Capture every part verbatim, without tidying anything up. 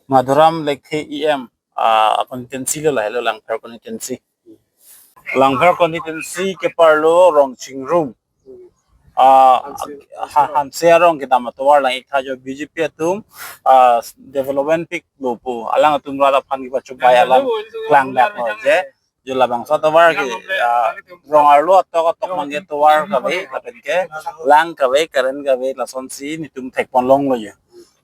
Madhuram Lekthe E M, ah, constituency lo, lahelo Langpher constituency. Langpher constituency keparlo Rongchingrum. Ah, ha-, Hanse arong kedam atovar lang-ik tha jo, B J P atum, ah, development pik lo pu alang atum rat aphan kepachobei alam klangdak lo je. Jo labangso atovar ke, ah, rong arlo atok atok abangke tovar kave, lapen ke lang kave, current kave, lasonsi netum thekpon longlo jo.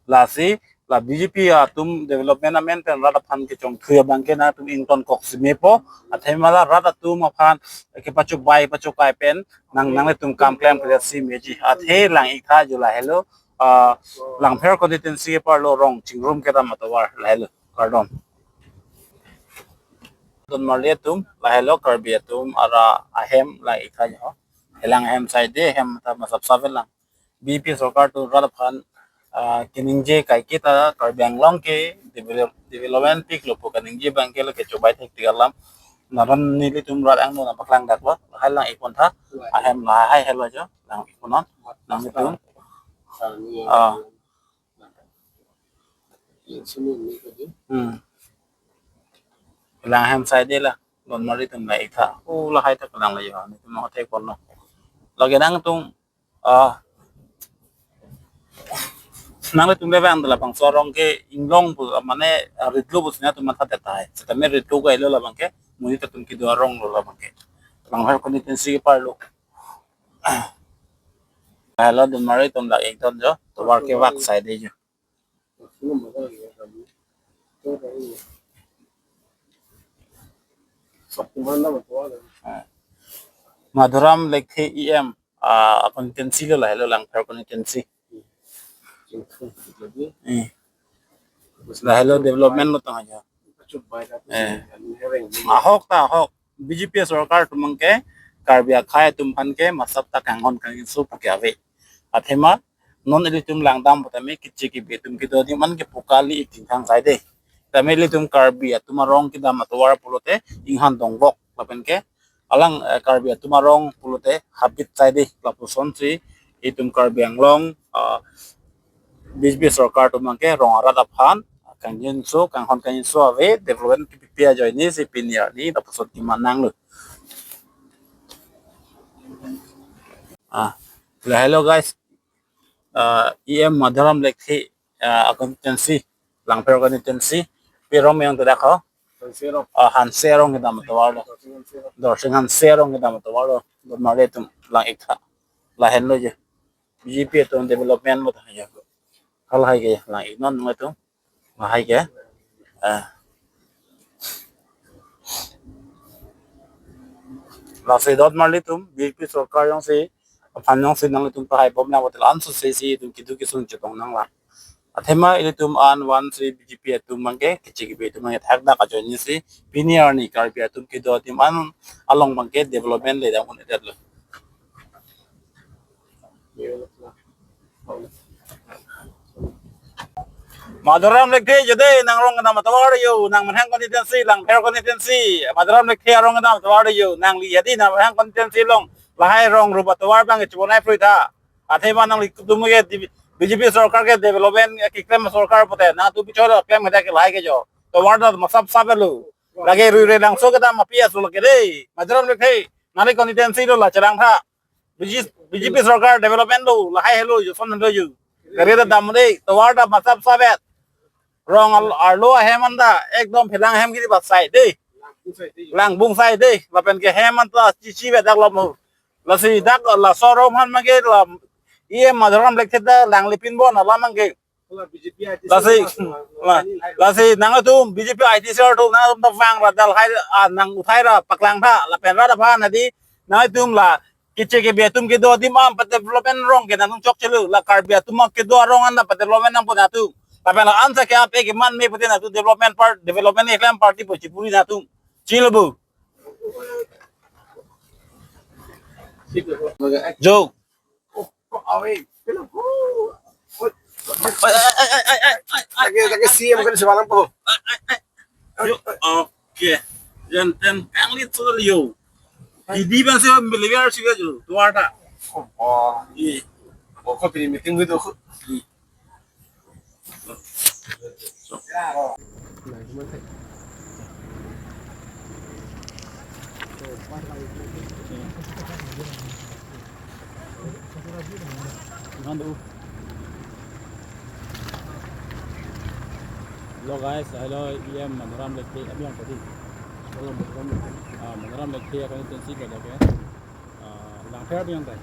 Lasi la B J P atum development amen pen rat aphan kechongthui abangke nangtum ingtonkok si mepo, athema la rat atum aphan kepachobei pachokai pen nang, nanglitum kam klem kre si meji. Athe lang-ik tha jo, lahelo, ah, Langpher constituency keparlo Rongchingrum kedam atovar, lahelo. Kardom. Donmarli atum, lahelo Karbi atum ara ahem lang-ik tha jo. Helang ahem saide, ahem ta masap savel lang. B J P sorkar atum rat aphan, ah, keningje kaiketa Karbi Anglong ke develop, development pik lo pu kaningje abangke lo kechobei thektik alam. Lapen nelitum rat angno nangpaklangdak lo, lahai lang-ik pon tha, ahem lahai helo jo, lang-ik pon non, nanglitum. Ah. Hmm. Lang ahem saide la, Donmarli atum lang-ik tha. Oh, lahai ta kelang lo jo, netum nangthekpon lo. Lake nangtum, ah, nanglitum le bang labangso arong ke inglong pu, mane, ah, ritlo pusi netum matha tahai. Setame ritlo kailo labangke, monit atum kedo arong lo labangke. Langpher constituency keparlo. Lahelo Donmarli atum lang-ik dun jo, tovar kevak saide jo. Ah. Madhuram Lekthe E M, ah, constituency lo, lahelo Langpher constituency. Eh. Lahelo development lo tong aja. Eh. Ahok ta ahok. B J P sorkar atum abangke Karbi akhei atum aphan ke masap ta kanghon kangjinso pu ke ave. Athema non ilitum langdam putame keche kebe atum kedo adim an ke pu kali iting thang saide. Tame ilitum Karbi atum arong kedam atovar pulote inghan dongvok lapen ke alang, eh, Karbi atum arong pulote habit saide, lapusonsi itum Karbi Anglong, ah, B J P sorkar atum abangke rong arat aphan kangjinso, kanghon kangjinso ave, development kepipi ajoine si pini arni lapuson keman nanglo. Ah, lahelo guys. Ah, E M Madhuram Lekthe, ah, constituency, Langpher constituency, pi arong yang tidak ho? Ah, Hanse arong kedam atovar lo. Dorsing Hanse arong kedam atovar lo. Donmarli atum lang-ik tha. Lahenlo jo. B J P atum development mut ha jo. Halahai ke lang-ik non atum. Lahai ke. Ah. Lasi Donmarli atum, B J P sorkar jongsi, aphan jongsi nanglitum pahai bom nang hotel anso sesi itum keduk kesung chetong nanglang. Athema ilitum an vansi B J P atum abangke, keche kebe atum abangke thakdak ajoine si, pini arni Karbi atum kedo adim an along abangke development le dam un-edetlo. Madhuram Lekthe jodi nang rong kedam atovar jo, nang Manhang constituency, Langpher constituency, Madhuram Lekthe arong kedam atovar jo, nangli jodi nang Manhang constituency along lahai rong rup atovar abang chibonai phrui tha. Athema nangli kutum ke di-, B J P sorkar ke development keklem sorkar pute, nangtum bicholo klem ke lahai ke jo. Tovar ta masap sap lo. Lake rui re langso kedam api aso lake de. Madhuram Lekthe, nangli constituency lo la chelang tha. B J P, B J P sorkar development lo, lahai helo jo, son helo jo. Gari ta dam de, tovar ta masap sap et. Rong al-, arlo ahem an ta ekdom phelang ahem kiri bat saide. Langbung saide. Lapen ke ahem an ta chichi vet dak lo mo. Lasi dak laso arom aphan abangke la E M Madhuram Lekthe ta langle pinbom alam abangke. Lasi, la, lasi nangtum B J P I T cell atum nangtum ta vang ra lahai, ah, nang uthai ra paklang tha, lapen rat aphan hadi nangtum la keche kebe atum kedo adim an pa development rong ke nangtum chokchelo, la Karbi atum kedo arong an pa development nangpo nangtum. Lapen la ansa ke ape keman me pute nangtum development part, development keklem party po chipuri nangtum. Chilo bu. Jo. Lake, lake C M kan semangat po. Yo, oke. Jantan kanglit solo yo. Didi bang sih beli biar sih jo. Tuar ta. Oh. Iya. Oh, kok pini meeting gitu. Hello guys, hello, E M Manuram Lekthe, abang tadi. Ah, Manuram Lekthe a constituency ke, okay. Ah, Langpher abang tadi.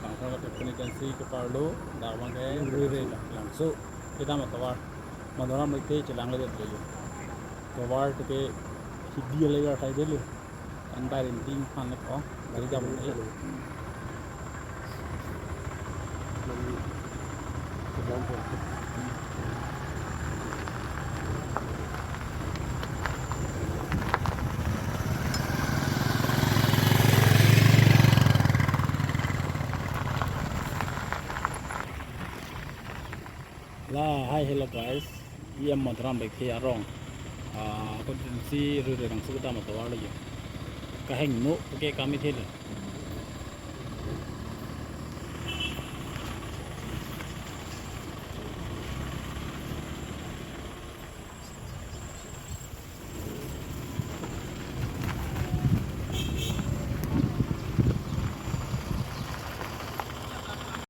Langpher a constituency ke parlo, dak abang ke Ruire Langso, kedam atovar. Manuram Lekthe chelang le det lo. Tovar to ke hidi le gar sai det lo. Antai rinting phan le ko, gari dam le. La, hi, hello guys. E M Manuram Lekthe arong. Ah, constituency Ruire Langso kedam atovar lo jo. Kahingno ke kami thele.